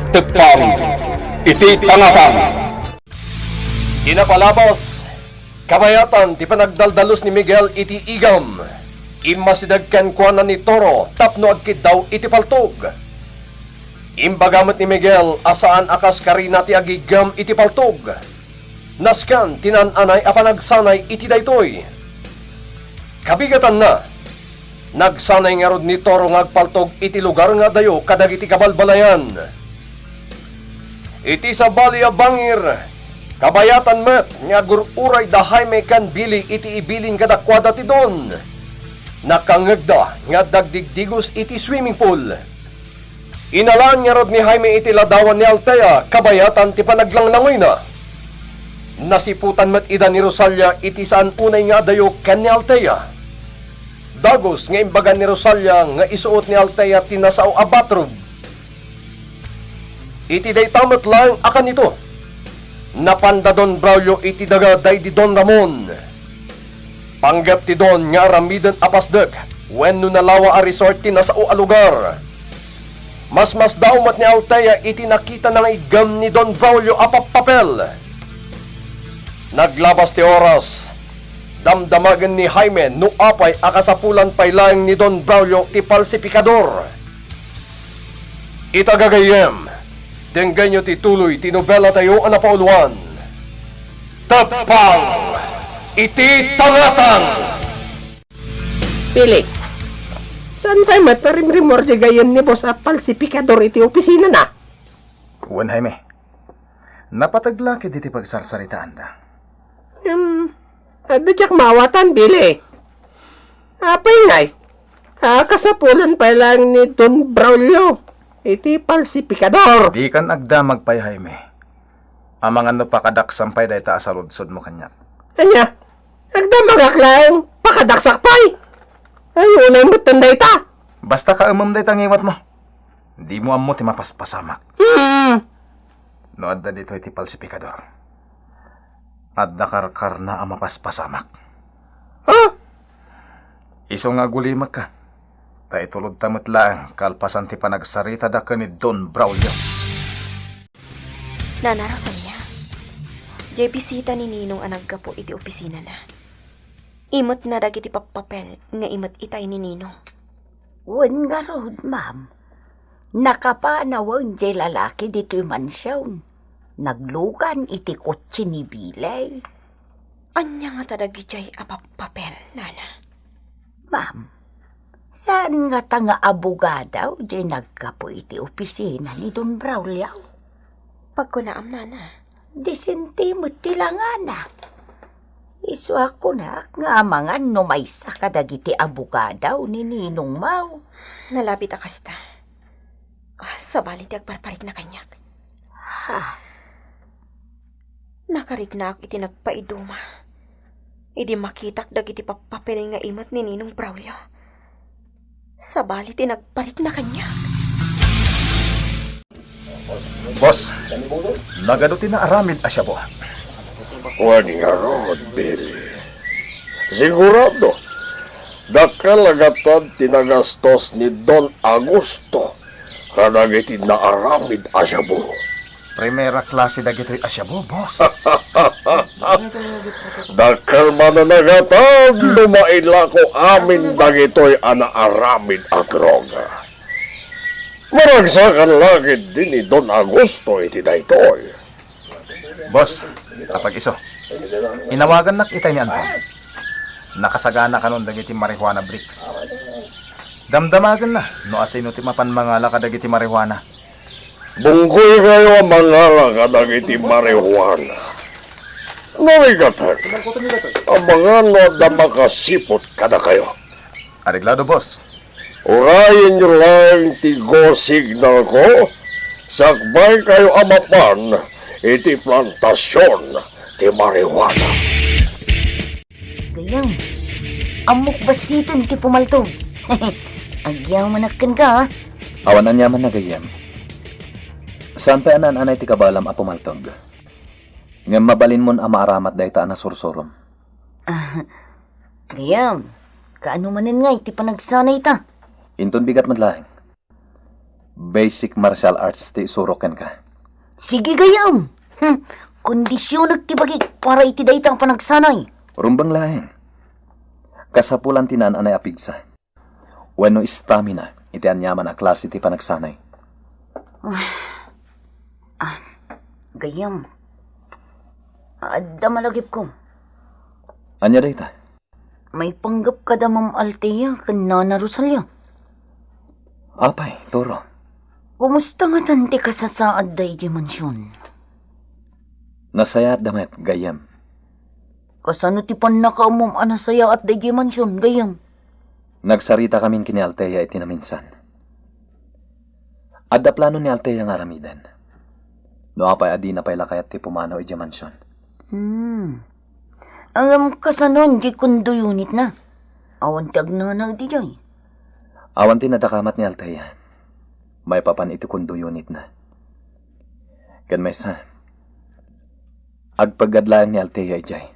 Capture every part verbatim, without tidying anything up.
Teppan iti tangatang. Di napalabas, kabayatan ti panagdaldalus ni Miguel iti igam. Immasideg kenkuana ni Toro tapno agkiddaw iti paltog. Imbaga met ni Miguel a saan a kas karina ti agigam iti paltog. Nasken ti naan-anay a panagsanay iti daytoy. Kabigatanna, nagsanay ngarud ni Toro nga agpaltog iti lugar nga adayo kadagiti kabalbalayan. Iti sabali a bangir, kabayatan met nga agur-uray da Jaime ken Billy iti ibilin kadakuada ti Don. Nakangngegda nga adda agdigdigos iti swimming pool. Inalaan ngarud ni Jaime iti ladawan ni Althea kabayatan ti panaglanglangoyna. Nasiputan met ida ni Rosalia iti saan unay nga adayo ken ni Althea. Dagus nga imbaga ni Rosalia nga isuot ni Althea ti nasao a bathrobe. Iti dayta met laeng a kanito, napanda Don Braulio iti daga daydi Don Ramon. Panggep ti Don nga aramiden a pasdek wenno nalawa a resort ti nasao a lugar. Masmasdaaw met ni Althea iti nakitana nga igam ni Don Braulio a pappapel. Naglabas ti oras, damdamagen ni Jaime no apay a kasapulan pay laeng ni Don Braulio ti palsipikador. Ita gagayyem, denggenyo ti tuloy ti nobelatayo a napauluan, Teppan iti Tangatang! Billy, saan pay met a rimrimmuar ti gayyem ni Boss a palsipikador iti opisinana? Wen, Jaime. Napateg la ketdi ti pagsarsaritaanda. Hmm, adda diak maawatan, Billy. Apay ngay? A, kasapulan pay laeng ni Don Braulio iti palsipikador. Dikan agdamag pay, Jaime. Amangan no pakadaksam pay dayta a saludsodmo kaniak. Ania? Agdamagak laeng, pakadaksak pay? Ay, unay met dayta. Basta kaemem dayta ngiwatmo. Dimo ammo ti mapaspasamak. Hmm. No adda ditoy ti palsipikador, adda karkarna a mapaspasamak. Ha? Isu nga agulimekka, ta itulodta met laeng kalpasan ti panagsaritada ken ni Don Braulio. Nana Rosalia, diay bisita ni Ninong a naggapu iti opisinana. Imetna dagiti pappapel nga imet itay ni Ninong. Wen ngarud, ma'am. Nakapanawen diay lalaki ditoy mansion. Naglugan iti kotse ni Billy. Ania ngata dagidiay a pappapel, nana? Ma'am, saan ngata nga abogado diay naggapu iti opisina ni Don Braulio? Pagkunaam, nana. Disente met ti langana. Isu a kunak nga amangan no maysa kadagiti abogado ni Ninong Mao. Nalabit a kasta. Ah, sabali ti agparparikna kaniak. Ha? Nakariknaak iti nagpaiduma. Idi makitak dagiti pappapel nga imet ni Ninong Braulio. Sabali ti nagparikna kaniak. Boss, nagadu ti naaramid a siabu. Wen ngarud, Billy. Sigurado, dakkel a gatad ti nagastos ni Don Augusto kadagiti naaramid a siabu. Primera klase dagitoy a siabu, boss. Dakkel manen a gatad no mailako amin dagitoy a naaramid a droga. Maragsakan la ketdi ni Don Augusto iti daytoy. Boss, apag-isu. Inawagannak itay ni Anton. Nakasagana kanon dagiti marijuana breaks. Damdamagenna no asino ti mapan mangala kadagiti marijuana. Bunggoykayo a mangala kadagiti marijuana. Narigaten, amangan no adda makasiput kadakayo. Areglado, boss. Urayenyo laeng ti go signal ko, sakbaykayo a mapan iti plantasion ti marijuana. Gayam, ammok bassiten ti pumaltog. Agyamanak kenka, a. Awan aniamanna, gayyem. Saan pay a naan-anay ti kabaelam a pumaltog. Ngem mabalinmon a maaramat dayta a nasursurom. Ah, gayam, kaano manen ngay ti panagsanayta? Inton bigat met laeng. Basic martial arts ti isurok kenka. Sige, gayyem! Hmm, kondisionek ti bagik para iti dayta a panagsanay. Rumbeng laeng. Kasapulan ti naan-anay a pigsa wenno stamina iti aniaman a klase ti panagsanay. Ah, gayyem. Adda malagipko. Ania dayta? Maipanggep kada Ma'am Althea ken Nana Rosalia. Apay, Toro? Kumusta ngatan ti kasasaadda idiay mansion? Nasayaatda met, gayyem. Kasano ti pannakaammom a nasayaatda idiay mansion, gayyem? Nagsaritakamin ken ni Althea iti naminsan. Adda plano ni Althea nga aramiden. No apay a dina pay la kayat ti pumanaw idiay mansion. Hmm. Ngem kasano diay condo unitna? Awan ti agnanaed idiay. Awan ti nadakamat ni Althea maipapan iti condo unitna. Ken maysa, agpeggad laeng ni Althea idiay.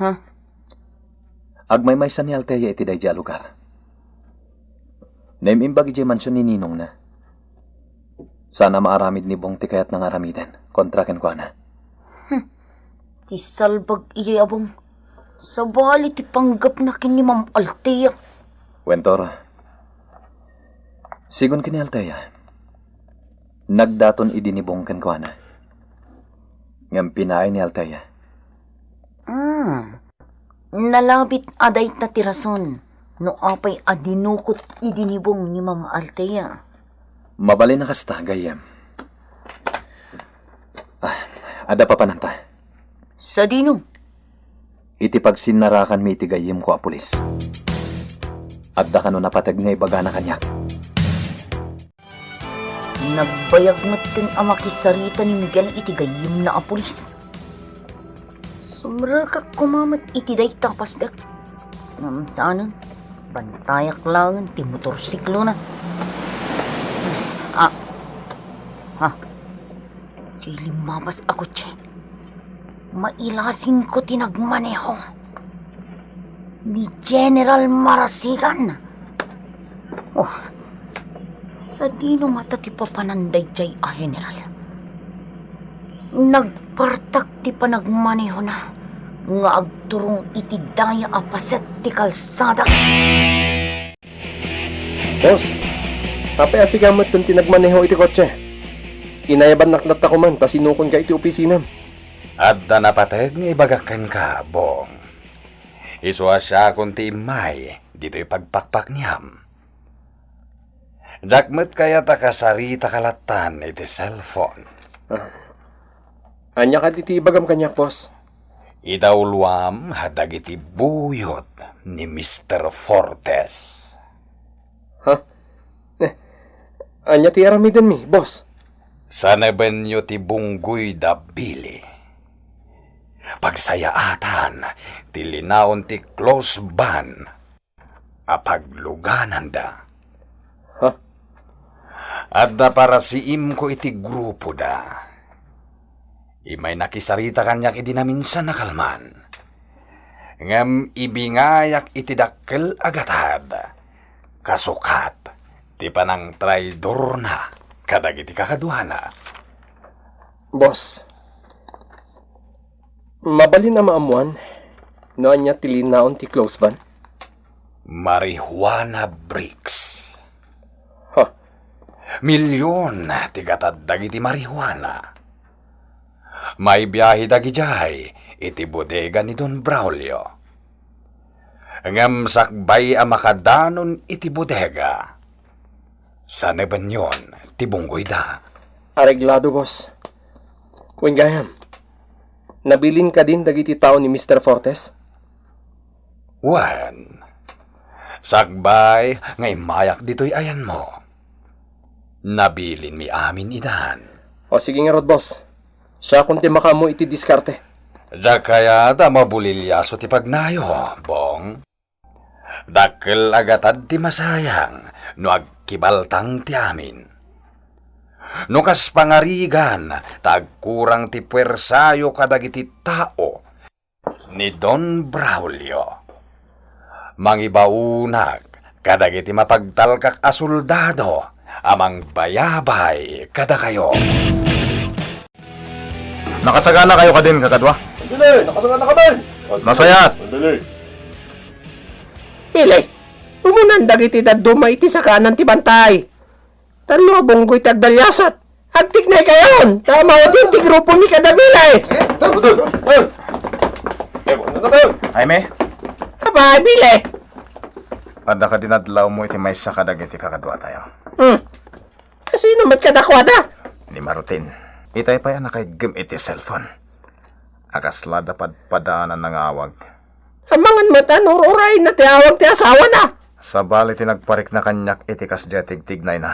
Ha? Agmaymaysa ni Althea iti daydiay a lugar. Naim-imbag idiay mansion ni ninongna. Saan a maaramid ni Bong ti kayatna nga aramiden kontra kenkuana. Hmm. Ti salbag idiay a Bong. Sabali ti panggepna ken ni Ma'am Althea. Wen, Toro. Sigun ken ni Althea, nagdaton idi ni Bong kenkuana. Ngem pinaay ni Althea. Ah. Nalabit a dayta ti rason no apay a dinukot idi ni Bong ni Ma'am Althea. Mabalin a kasta, gayyem. Ah, adda papananta. Sadino? Iti pagsinnarakanmi iti gayyemko a pulis. Adda kano napateg nga ibagana kaniak. Nagbayag metten a makisarita ni Miguel iti gayyemna a pulis. Sumrekak koma met iti dayta a pasdek. Ngem saanen, bantayak laeng ti motorsiklona. Ah. Ha. Diay limmabas a kotse. Mailasingko ti nagmaneho. Ni General Marasigan. Oh, sadino ngata ti papanan daydiay a general? Nagpartak ti panagmanehona nga agturong iti daya a paset ti kalsada. Boss, apay a sika metten ti nagmaneho iti kotse? Inayabannak latta koman ta sinukonka iti opisinam. Adda napateg nga ibagak kenka, Bong. Isu a siakon ti immay ditoy pagpakpakniam. Diak met kayat a kasaritaka lattan iti cellphone. Ah. Ania kadi ti ibagam kaniak, boss? Idawloam dagiti buyot ni Mister Fortes. Ha? Eh, ania ti aramidenmi, boss? Sanebenyo ti bunggoy da Billy. Pagsayaatan ti linaon ti close band a paglugananda. Ha? Adda parasiimko iti grupoda. Immay nakisarita kaniak idi naminsan a kalman. Ngem ibingayak iti dakkel a gatad, kasukat ti panangtraidorna kadagiti kakaduana. Boss, mabalin a maammuan no ania ti linaon ti close band? Marijuana bricks. Ha? Milyon ti gatad dagiti marijuana. Maibiahe dagidiay iti bodega ni Don Braulio. Ngem sakbay a makadanon iti bodega, sanebenyon ti bunggoyda. Areglado, boss. Wen gayam, nabilin kadin dagiti tao ni Mister Fortes? Wen, sakbay nga immayak ditoy ayanmo, nabilinmi amin idan. O sige ngarud, boss. Siakon ti makaammo iti diskarte. Diak kayat a mabuliliaso ti pagnayo, Bong. Dakkel a gatad ti masayang no agkibaltang ti amin. No kas pangarigan ta agkurang ti puersayo kadagiti tao ni Don Braulio, mangibaonak kadagiti mapagtalkak a soldado a mangbayabay kadakayo. Nakasaganakayo kadin, kakadua? Dili, nakasaganakami! Nasayaat! Dili. Pili, umunan dagiti dadduma iti sakanan ti bantay. Tallo a bunggoy ti agdaliasat. Agtiknaykayon, ta maudin ti grupomi kadagiti. Jaime? Apay, Billy? Adda kadi nadlawmo iti maysa kadagiti kakaduatayo? Hmm. Kasino met kadakuada? Ni Martin. Itay pay a nakaigem iti cellphone. A kasla da padpadaan a nangaawag. Amangan met a nur-urayna ti awag ti asawana. Sabali ti nagparikna kaniak iti kasdiay tigtignayna.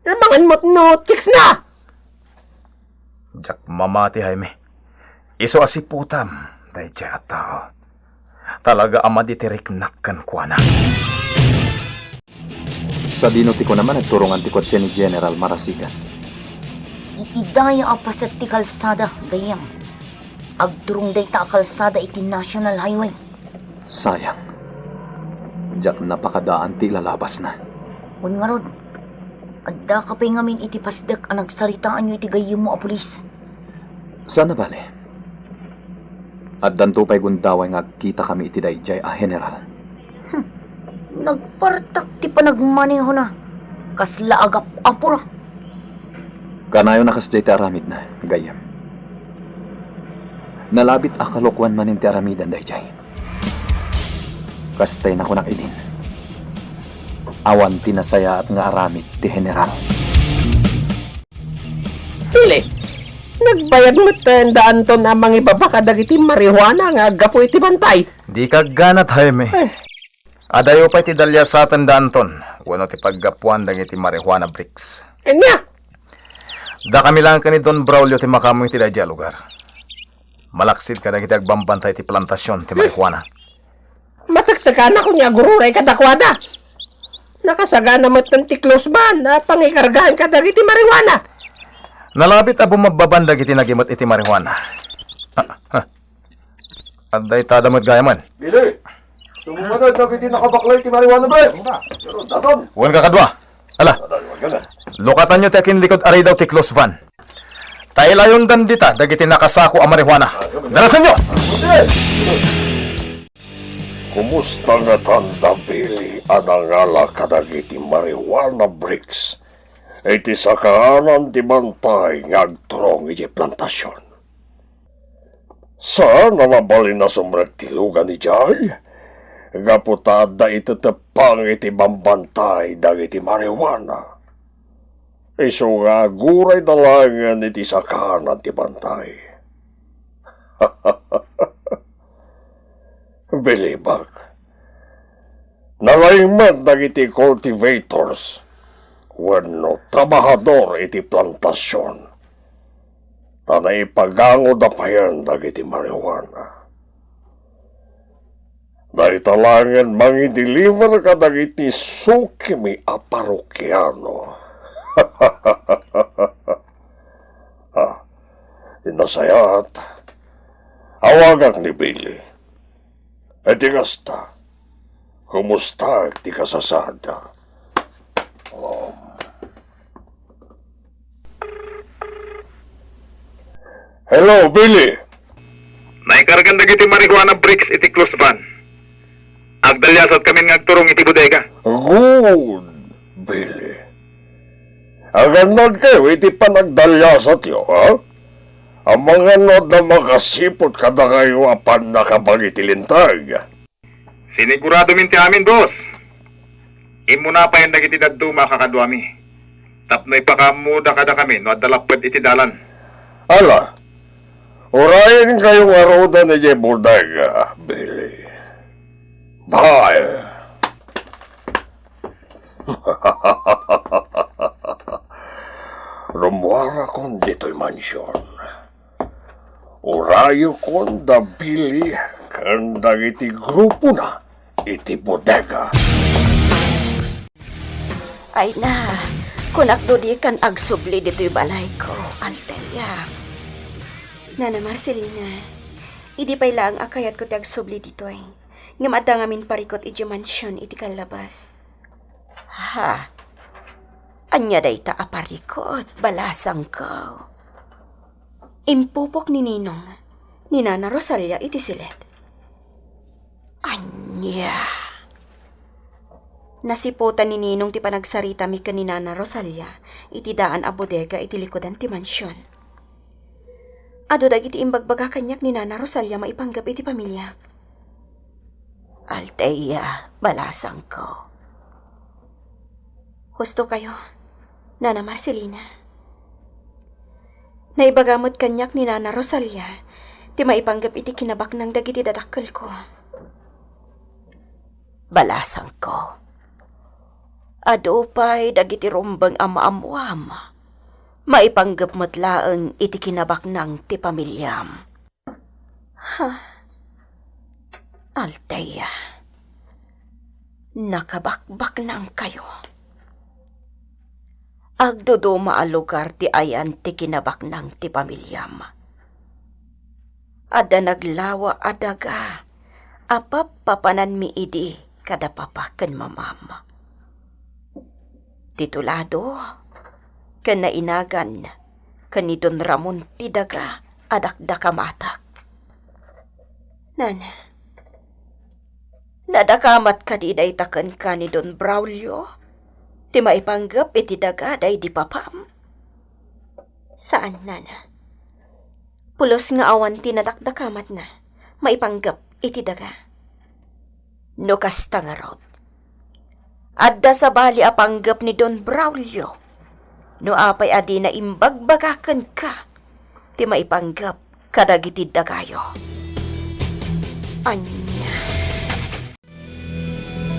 Amangan met no chicks na. Diak mamati, Jaime. Isu a siputam daydiay a tao. Talaga a madi ti riknak kenkuana. Sadino ti kunam a nagturongan ti kotse ni General Marasigan? Iti daya a paset ti kalsada, gayyem. Agturong dayta a kalsada iti National Highway. Sayang. Diak napakadaan ti ilalabasna. Wen ngarud, addaka pay ngamin iti pasdek a nagsaritaanyo iti gayyemmo a pulis. Saan a bale. Addanto pay gundaway nga agkitakami iti daydiay a general. Hmm. Nagpartak ti panagmanehona. Kasla agap-apura. Kanayon a kasdiay ti aramidna, gayyem. Nalabit a kalokuan manen ti aramidan daydiay. Kasta ti nakunak idin. Awan ti nasayaat nga aramid ti general. Pili, nagbayag met da Anton a mangibaba kadagiti marijuana nga aggapu iti bantay. Dika agganat, Jaime. Eh. Adayo pay ti daliasaten da Anton wenno ti paggapuan dagiti marijuana bricks. Ania? Dakami laeng ken ni Don Braulio ti makaammo iti daydiay a lugar. Malaksid kadagiti agbambantay iti plantasion ti marijuana. Matektekanakon nga agururay kadakuada. Nakasagana metten ti close van a pangikargaan kadagiti marijuana. Nalabit a bumabbaban dagiti nagimet iti marijuana. Ah, ah. Adda itada met gayamen. Bili! Sumungad dagiti nakabaklay ti marijuana, bre! Pero daton! Wen, kakadua. Ala, lukatanyo ti akinlikod a ridaw ti close van. Ta ilayondan dita dagiti nakasako a marijuana. Darasenyo! Kumusta ngatan da Billy a nangala kadagiti marijuana bricks iti sakaanan ti bantay nga agturong iti plantasion? Saan a nabalin a sumrek ti lugan idiay? Gapu ta adda iteteppang iti bambantay dagiti marijuana. Isu nga agurayda laengen iti sakaanan ti bantay. Bilibak, nalaing met dagiti cultivators wenno trabahador iti plantasion, ta naipagangoda payen dagiti marijuana. Dayta laengen mangideliver kadagiti sukimi a parokiano. Ah, ti nasayaat, awagak ni Billy. Iti kasta, kumustak ti kasasaadda? Um. Hello, Billy! Naikargan dagiti marijuana bricks iti close van. Agdaliasatkamin nga agturong iti bodega. Good, Billy. Agannadkayo iti panagdaliasatyo, ha? Amangan no adda makasiput kadakayo a pannakabag iti linteg. Siniguradomin ti amin, boss. Immuna payen dagiti dadduma a kakaduami tapno ipakaammoda kadakami no adda lapped iti dalan. Ala, urayenkayo ngaruden idiay bodega, Billy. Bye! Rummuarakon ditoy mansion. Urayokon da Billy ken dagiti grupona iti bodega. Ay na, kunak no dikan agsubli ditoy balayko, Alteria. Nana Marcelina, idi pay laeng a kayatko ti agsubli ditoy, ngem adda ngamin parikut idiay mansion iti kallabas. Ha? Ania dayta a parikut, balasangko? Impupok ni Ninong ni Nana Rosalia iti silet. Ania? Nasiputan ni Ninong ti panagsaritami ken ni Nana Rosalia iti daan a bodega iti likudan ti mansion. Adu dagiti imbagbaga kaniak ni Nana Rosalia maipanggep iti pamiliak. Altea, balasangko. Husto kayo, Nana Marcelina. Naibaga met kaniak ni Nana Rosalia ti maipanggep iti kinabaknang dagiti dadakkelko. Balasangko, adu pay dagiti rumbeng a maammoam. Maipanggep met laeng iti kinabaknang ti pamiliam. Ha? Altea, nakabakbaknangkayo. Agduduma a lugar ti ayan ti kinabaknang ti pamiliam. Adda naglawa a daga a pappapananmi idi kada papa ken mamam. Ti tulado ken nainagan ken ni Don Ramon ti daga a dakdakamatak. Nana, nadakamat kadi dayta kenka ni Don Braulio ti maipanggep iti daga daydi papam? Saan, Nana. Pulos nga awan ti nadakdakamatna maipanggep iti daga. No kasta ngarud, adda sabali a panggep ni Don Braulio no apay a dina imbagbaga kenka ti maipanggep kadagiti dagayo. Ania?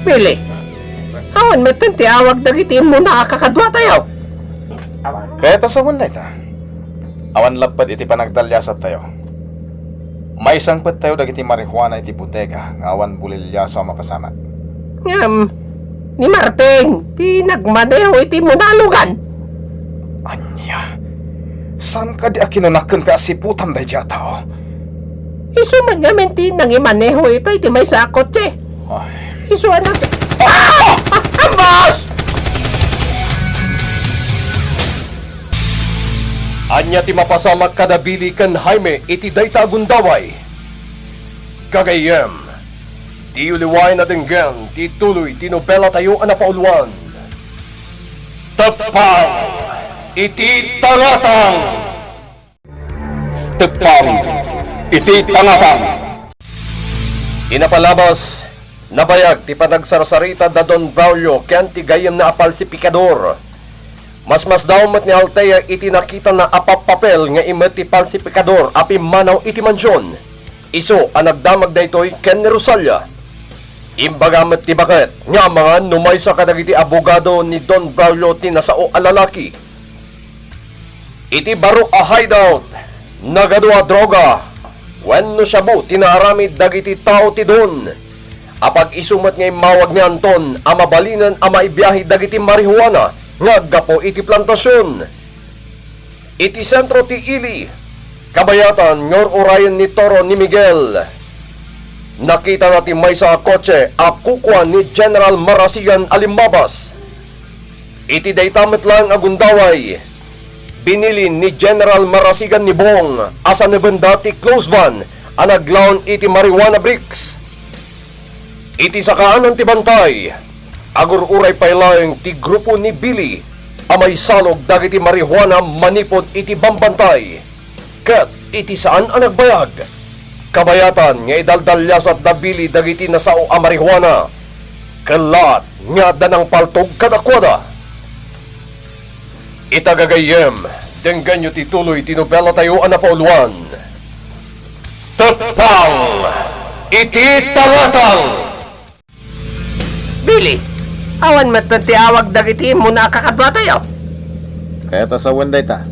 Bili, awan metten ti awag dagiti immuna a kakaduatayo. Ket asawen dayta, awan lapped iti panagdaliasattayo. Maisangpettayo dagiti marihuana iti bodega nga awan buliliaso a mapasamak. Ngem, ni Martin ti nagmaneho iti immuna a lugan. Ania? Saan kadi a kinunak kenka a siputam daydiay a tao? Isu met ngamin ti nangimaneho ita iti maysa a kotse. Ay. Isu a nag-, ah! Ah! Ambos! Ania ti mapasamak kada Billy ken Jaime iti dayta a gundaway? Gagayyem, diyo liwaen a denggen ti tuloy ti nobelatayo a napauluan, Teppang iti Tangatang! Teppang iti Tangatang! Inapalabas, nabayag ti panagsarsarita da Don Braulio ken ti gayyemna a palsipikador. Masmasdaw met ni Altea iti nakitana a pappapel nga imet ti palsipikador a pimmanaw iti mansion. Isu a nagdamag daytoy ken ni Rosalia. Imbaga met ti baket nga amangan no maysa kadagiti abogado ni Don Braulio ti nasao a lalaki. Iti baro a hideout, nagadu a droga wenno shabu ti naaramid dagiti tao ti Don. Apag-isu met nga immawag ni Anton a mabalinen a maibiahe dagiti marihuana nga aggapu iti plantasion. Iti sentro ti ili, kabayatan nga ur-urayen ni Toro ni Miguel, nakitana ti maysa a kotse a kukua ni General Marasigan a limmabas. Iti dayta met laeng a gundaway, binili ni General Marasigan ni Bong a sanebenda ti close van a naglaon iti marijuana bricks. Iti sakaanan ti bantay, agur-uray pay laeng ti grupo ni Billy a maisalog dagiti marijuana manipud iti bambantay. Ket iti saan a nagbayag, kabayatan nga idaldaliasat da Billy dagiti nasao a marijuana, kellaat nga adda nangpaltog kadakuada. Ita gagayyem, denggenyo ti tuloy ti nobelatayo a napauluan, Teppang iti Tangatang! Billy, awan met ti awag dagiti immuna a kakaduatayo. Kayat a sawen dayta,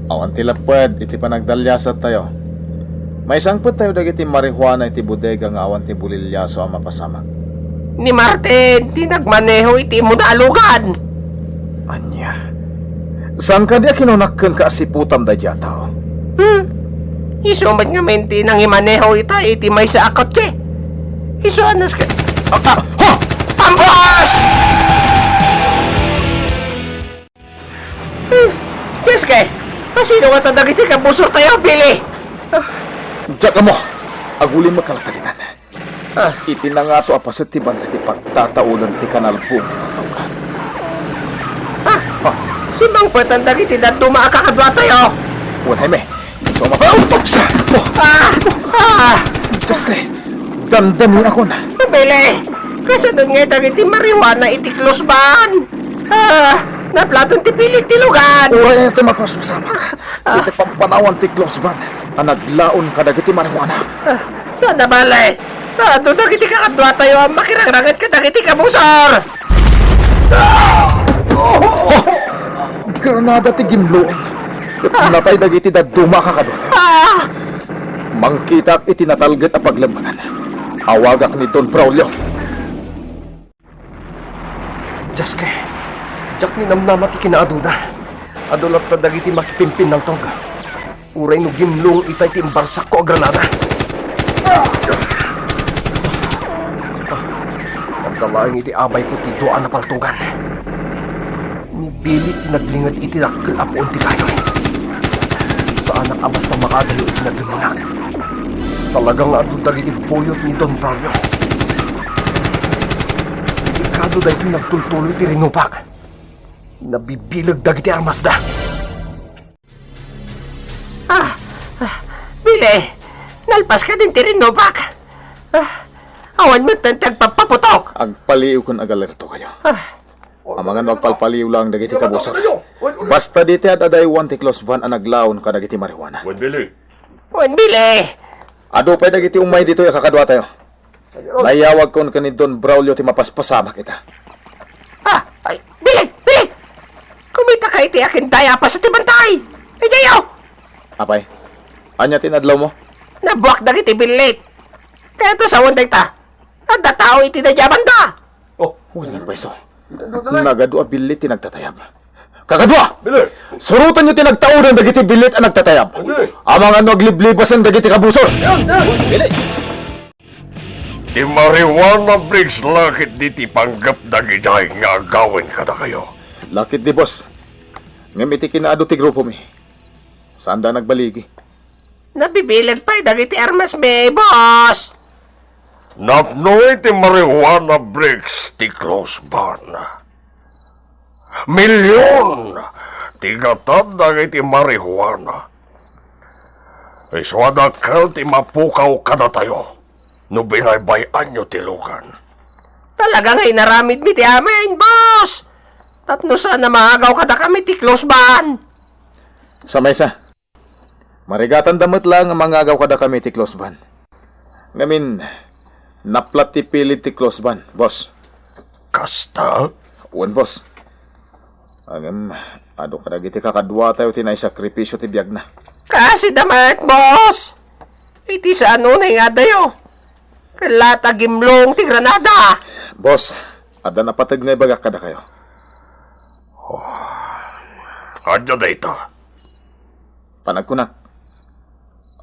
awan ti lapped iti panagdaliasattayo. Maisangpettayo dagiti marijuana iti bodega nga awan ti buliliaso a mapasamak. Ni Martin ti nagmaneho iti immuna a lugan. Ania? Saan kadi a kinunak kenka a siputam daydiay a tao? Hmm? Isu met ngamin ti nangimaneho ita iti maysa a kotse. Isu a nas-, ah, ah, ha! Ambos! Jeske, asino ngata dagiti kabusortayo, Billy? Diak ammo. Agulem met kalatagitan. Ah. Iti nangato a paset ti banda ti pagtataolen ti kanalbong ti pagtawgan. Ah, simmangpetan dagiti dadduma a kakaduatayo. Wen, Jaime. Isu a mapa-, oh, oops! Oh. Ah! Ah! Jeske, dandaniakon. Billy, kasanon ngay dagiti marijuana iti close van? Ah, naplaten ti pilit ti lugad. Uray iti mapaspasamak. Ah. Iti pampanawan ti close van a naglaon kadagiti marijuana. Ah, saan a bale? Ta adu dagiti kakaduatayo a makirangranget kadagiti kabusor. Ah! Oh! Granada ti gimlong. Ket natay dagiti dadduma a kakaduatayo. Ah! Mangkitak iti natalged a paglemmengan. Awagak ni Don Braulio. Jeske, diak ninamnama ti kinaaduda. Adu latta dagiti makipimpinnaltog. Uray no gimlong itay ti imbarsakko a granada. Adda laeng iti abayko ti dua a napaltogan. Ni Billy ti naglinged iti dakkel a puon ti kayoy. Saanak a basta makaadayo iti naglemmengak. Talaga nga adu dagiti buyot ni Don Braulio. Delikado daytoy nagtultuloy ti rinupak. Nabibileg dagiti armasda. Ah, ah, Billy, nalpas kadin ti rinupak. Ah, awan met ti agpagpaputok. Agpaliwkon, agalerto kayo. Ah. Amangan no agpalpaliw lang dagiti kabusor. Basta dita ad-adaywan ti close van a naglaon kadagiti marijuana. Wen, Billy. Wen, Billy. Adu pay dagiti umay ditoy a kakaduatayo. Nayawagkon ken ni Don Braulio ti mapaspasamak ita. Ah, ay, Billy, Billy! Kumitaka iti akin dayta a paset ti bantay. Idiayo! Apay, ania ti inadlawmo? Nabuak dagiti billit. Kayatna sawen dayta. Adda tao iti daydiay a banda. Oh. Wen, pweso. Nagadu a billit ti nagtatayab. Kakadua! Billy! Surotanyo ti nagtaodan dagiti billit a nagtatayab. Billy! Amangan no agliblibasen dagiti kabusor. Yan, yan! Billy! Ti marijuana bricks la ketdi ti panggep dagidiay nga agawen kadakayo. La ketdi, boss. Ngem iti kinaadu ti grupomi, saanda nagbaligi. Nabibileg pay dagiti armasmi, boss. Napnoy ti marijuana bricks ti close van. Milion ti gatad dagiti marijuana. Isu a dakkel ti mapukaw kadatayo no binaybay-anyo ti lugan. Talaga nga inaramidmi ti amin, boss. Tapno saan a maagaw kadakami ti close van. Sa maysa, marigatanda met laeng a mangagaw kadakami ti close van. Ngamin, naplat ti pilid ti close van, boss. Kasta? Wen, boss. Ngem, adu kadagiti kakaduatayo ti naisakripisio ti biagna. Kasida met, boss! Iti saan unay nga adayo. Ket la ta gimlong ti granada. Boss, adda napateg nga ibagak kadakayo. Oh. Ania dayta? Panagkunak,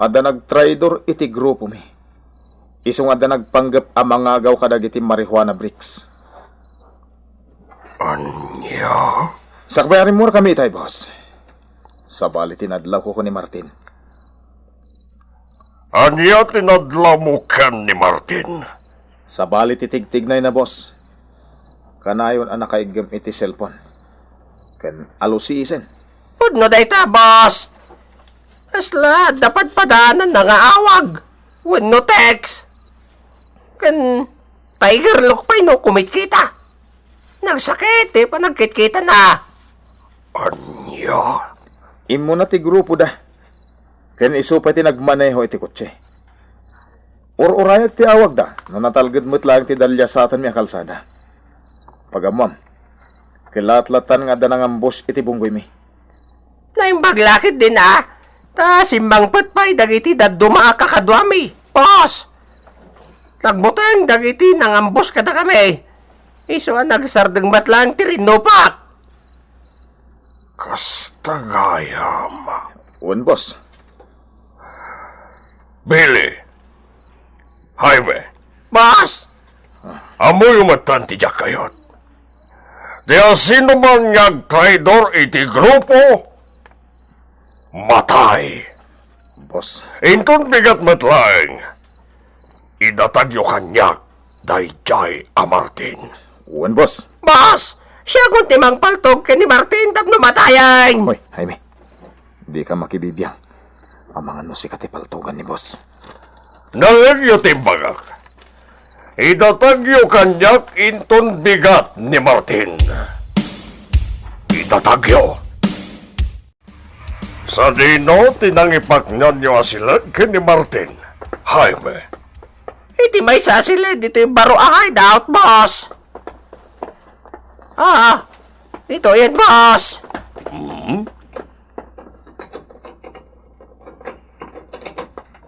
adda nagtraidor iti grupomi. Isu nga adda nagpanggep a mangagaw kadagiti marijuana bricks. Ania? Sakbay a rimmuarkami itay, boss. Sabali ti nadlawko ken ni Martin. Ania ti nadlawmo ken ni Martin? Sabali ti tigtignayna, boss. Kanayon a nakaiggem iti cellphone. Ken alusisen. Pudno dayta, boss. Kasla adda padpadananna nga awag wenno text. Ken Tiger Look pay no kumitkita. Nagsakit ti panagkitkitana. Ania? Immuna ti grupoda. Ken isu pay ti nagmaneho iti kotse. Ur-urayak ti awagda no natalged met laeng ti dalliasatanmi a kalsada. Pagammom, kilatlatan nga adda nangambos iti bunggoymi. Naimbag la ketdin a, ta simmangpet pay dagiti dadduma a kakaduami. Boss! Nagbuteng dagiti nangambos kadakami. Isu a nagsardeng met laeng ti rinnupak. Kasta gayam. Wen, boss. Billy. Jaime. Boss! Ammoyo metten ti diak kayat. Ti asinoman nga agtraidor iti grupo, matay. Boss. Inton bigat met laeng, idatagyo kaniak daydiay a Martin. Wen, boss. Boss, siak ti mangpaltog ken ni Martin tapno matayen. Hoy, Jaime. Dika makibibiang. Amangan no sika ti paltogan ni boss. Nalagyo ti imbagak. Idatagyo kaniak inton bigat ni Martin. Idatagyo. Sadino ti nangipaknanyo a siled ken ni Martin, Jaime? Iti maysa a siled ditoy baro a hideout, boss. Ah, ditoyen, boss. Hmm?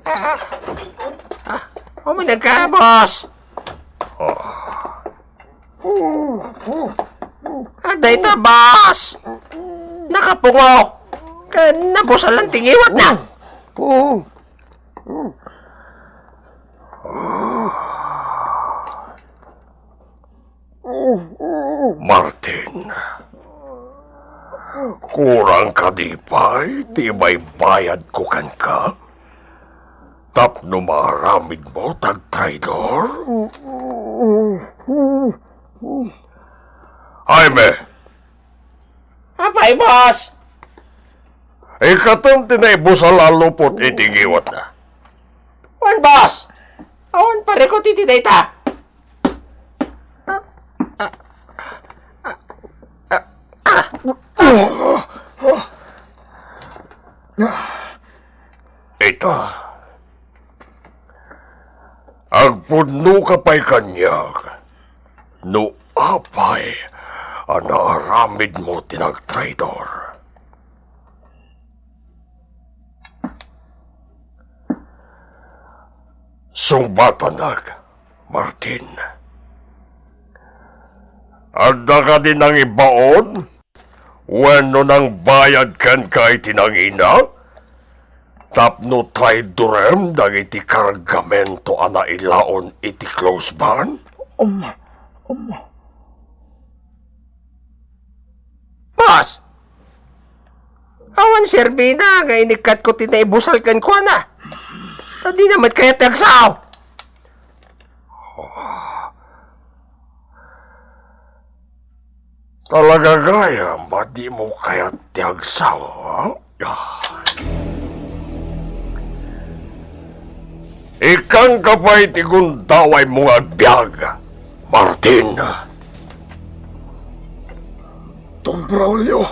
Ah, ah, umuneg ka, boss. Adda ita, boss. Nakapungo. Ken nabusalan ti ngiwatna. Martin, kurang kadi pay ti ibaybayadko kenka tapno maaramidmo ti agtraidor? Jaime! Apay, boss? Ikkatem ti naibusal a lupot iti ngiwatna. Wen, boss. Awan parikut iti dayta. Ita, agpudnoka pay kaniak no apay a naaramidmo ti nagtraidor. Sungbatanak, Martin. Adda kadi nangibaon wenno nangbayad kenka iti nangina tapno traidorem dagiti kargamento a nailaon iti close band? Um, um. Boss! Awan serbina nga inikkatko ti naibusal kenkuana. Ta dina met kayat ti agsao. Talaga gayam a dimo kayat ti agsao, ha? Ikkanka pay ti gundawaymo nga agbiag, Martin. Don Braulio,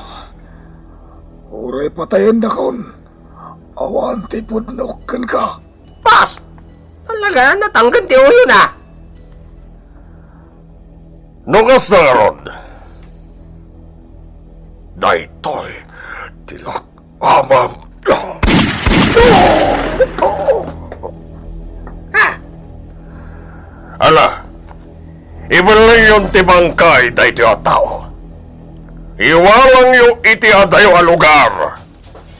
uray patayendakon, awan ti pudnok kenka. Boss! Talaga, natangken ti ulona. No kasta ngarud, daytoy ti lak-, amam. Ah! Ala, ibellengyon ti bangkay daytoy a tao. Iwalangyo iti adayo a lugar.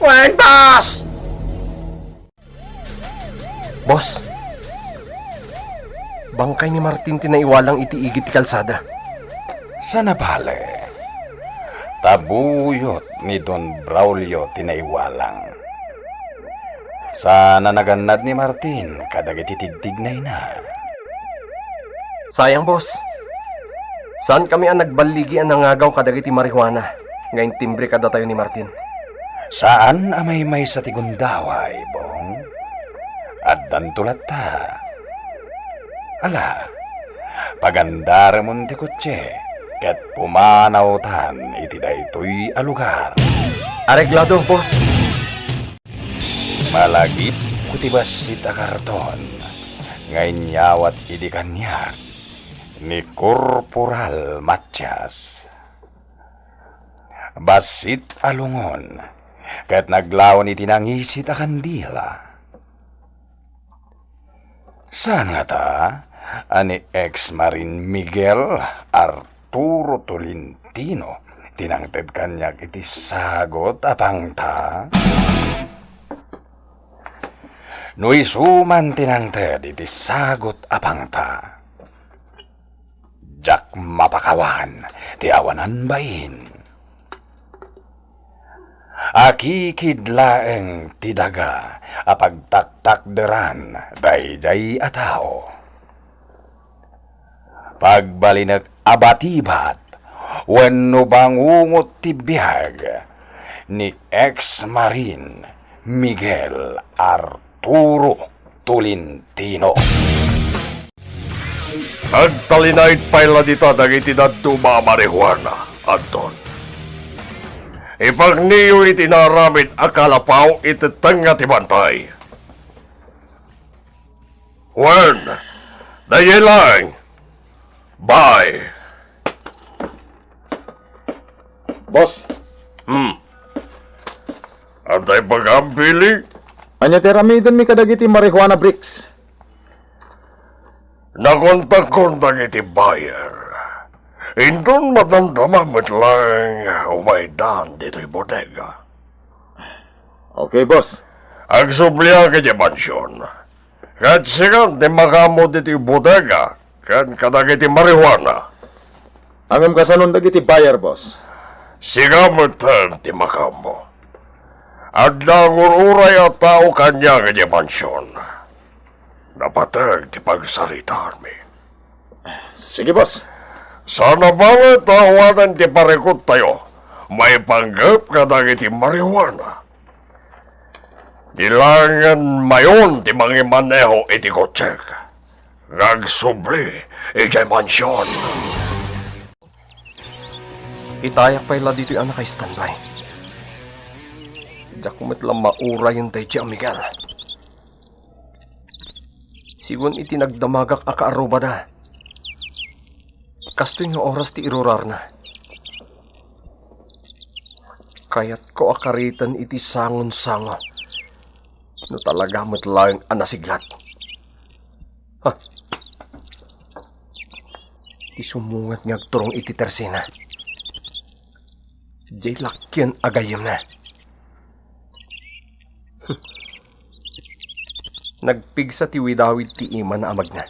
Wen, boss! Boss, bangkay ni Martin ti naiwalang iti igid ti kalsada. Sana bale, ta buyot ni Don Braulio ti naiwalang. Sana nagannad ni Martin kadagiti tigtignayna. Sayang, boss. Saan kami a nagballigi a nangagaw kadagiti marijuana nga intimbre kadatayo ni Martin? Saan a maymaysa ti gundaway, Bong. Addanto latta. Ala, pagandaramon ti kotse ket pumanawtan iti daytoy a lugar. Areglado, boss. Malagipko ti bassit a karton nga inyawat idi kaniak ni Korporal Matias. Bassit a lungon ket naglaon iti nangisit a kandila. Saan ngata a ni ex Marine Miguel Arturo Tolentino ti nangted kaniak iti sagut a pangta? No isu man ti nangted iti sagut a pangta, Diak mapakawan ti awanan bain. Akikid laeng ti daga a pagtaktakderan daydiay a tao. Pagbalinek a batibat wenno bangungot ti biag ni ex-marine Miguel Arturo Tolentino. Agtalinaed pay la dita dagiti dadduma a marijuana, Anton. Ipagniyo iti naaramid a kalapaw iti tengnga ti bantay. Wen, daydiay laeng. Bye. Boss. Hmm. Adda ibagam, Billy? Ania ti aramidenmi kadagiti marijuana bricks? Nakontakkon dagiti buyer. Inton madamdama met laeng umaydan ditoy bodega. Okay, boss. Agsubliak idiay mansion. Ket sika ti makaammo ditoy bodega ken kadagiti marijuana. Ngem kasanon dagiti buyer, boss? Sika metten ti makaammo. Adda agur-uray a tao kaniak idiay mansion. Napateg ti pagsaritaanmi. Sige, boss. Saan a balet ta awanen ti parikuttayo maipanggep kadagiti marijuana. Di laengen mayon ti mangimaneho iti kotsek nga agsubli idiay mansion. Itayak pay la ditoy a naka-standby. Diak met la maurayen daydiay a Miguel. Sigun iti nagdamagak a kaarrubada, kastoy nga oras ti irurarna. Kayatko a kariten iti sangonsango no talaga met laeng a nasiglat. Ha? Ti sumungad nga agturong iti tersena. Diay lakken a gayyemna. Nagpigsa ti widawid ti imana a magna.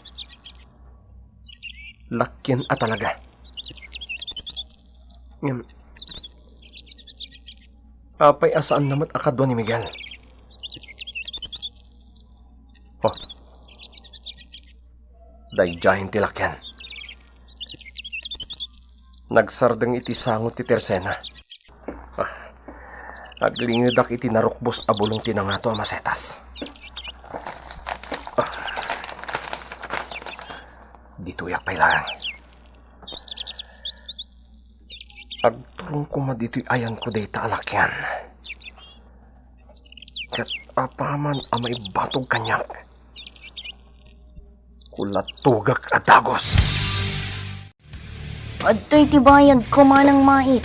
Lakken a talaga. Ngem, apay a saanna met a kadua ni Miguel? Oh. Daydiayen ti lakken. Nagsardeng iti sango ti tersena. Ah, aglingedak iti narukbos a bulong ti nangato a masetas. Ah, ditoyak pay laeng. Agturong koma ditoy ayanko dayta a lakian. Ket apaman a maibatog kaniak, kulatogek a dagus. Adtoy ti bayadko, Manang Mait.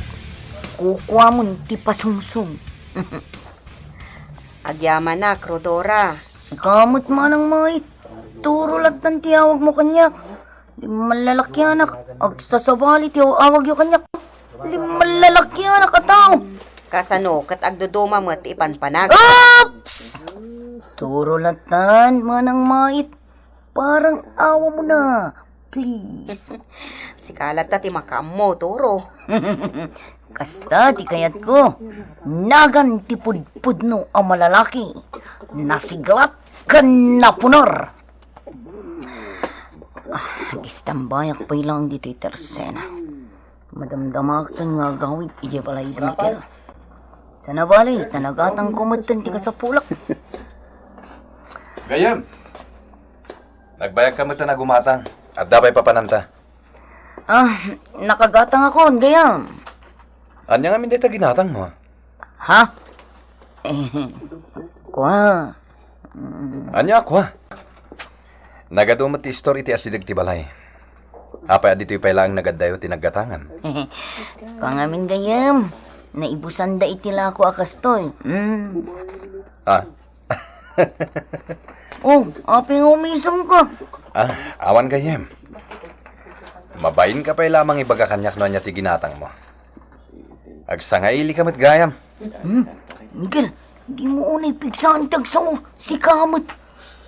Kukuamon ti pasungsong. Agyamanak, Rhodora. Sika met, Manang Mait. Turo lattan ti awagmo kaniak. Limmallalakianak. Agsasabali ti awagyo kaniak. Limmallalakianak a tao. Kasano ket agduduma met ti ipanpanag? Oops! Turo lattan, Manang Mait. Parang awamona, please. Sika latta ti makaammo, Turo. Kasta ti kayatko. Nagan ti pudpudno a malalaki. Nasiglat ken napuner. Ah, agistambayak pay lang ditoy tersena. Madamdamaak nga agawid idiay balay da Miguel. Sana bale, ta nagatangko metten ti kasapulak. Gayyem, nagbayagka metten a gumatang. Adda pay papananta? Ah, nakagatangakon, gayyem. Ania ngamin dayta ginatangmo? Ha? Eh, kua. Mm. Ania a kua? Nagadu met ti istor iti asideg ti balay. Apay a ditoy pay laeng nagaddayo ti naggatangan? Kua ngamin gayyem, naibusanda iti lako a kastoy. Mm. Ah. Oh, apay nga umisemka? Ah, awan gayyem. Mabainka pay lamang ibaga kaniak no ania ti ginatangmo. Agsangailika met gayam. Hmm, Miguel, dimo unay pigsaan ti agsao, sika met.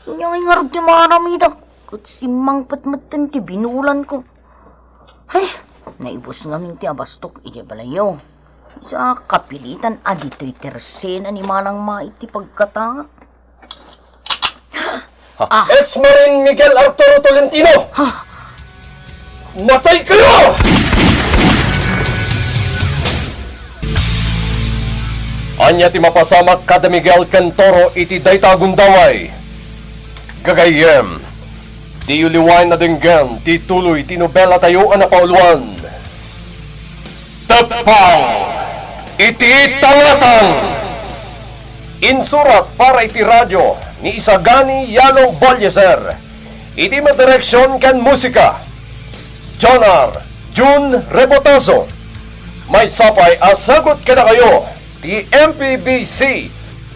Ania ngay ngarud ti maaramidak? Ket simmangpet metten ti binulanko. Ay, naibus ngamin ti abastok idiay balayyo. Sa kapilitan a ditoy tersena ni Manang Mai ti pagkata. Ah. Ex-Marine Miguel Arturo Tolentino! Ah. Matay kayo! Ania ti mapasamak kada Miguel ken Toro iti dayta a gundaway? Gagayyem, diyo liwaen a denggen ti tuloy ti nobelatayo a napauluan. Teppaw iti tangatang! Insurat para iti radio ni Isagani Yalo Balyeser. Iti madireksion ken musika, Jonar Jun Rebotazo. Maysa pay a sagut kadakayo ti M P B C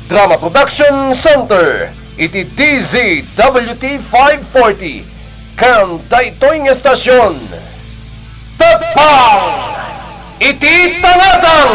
Drama Production Center iti D Z W T five forty ken daytoy nga estasion. Teppaw iti tangatang!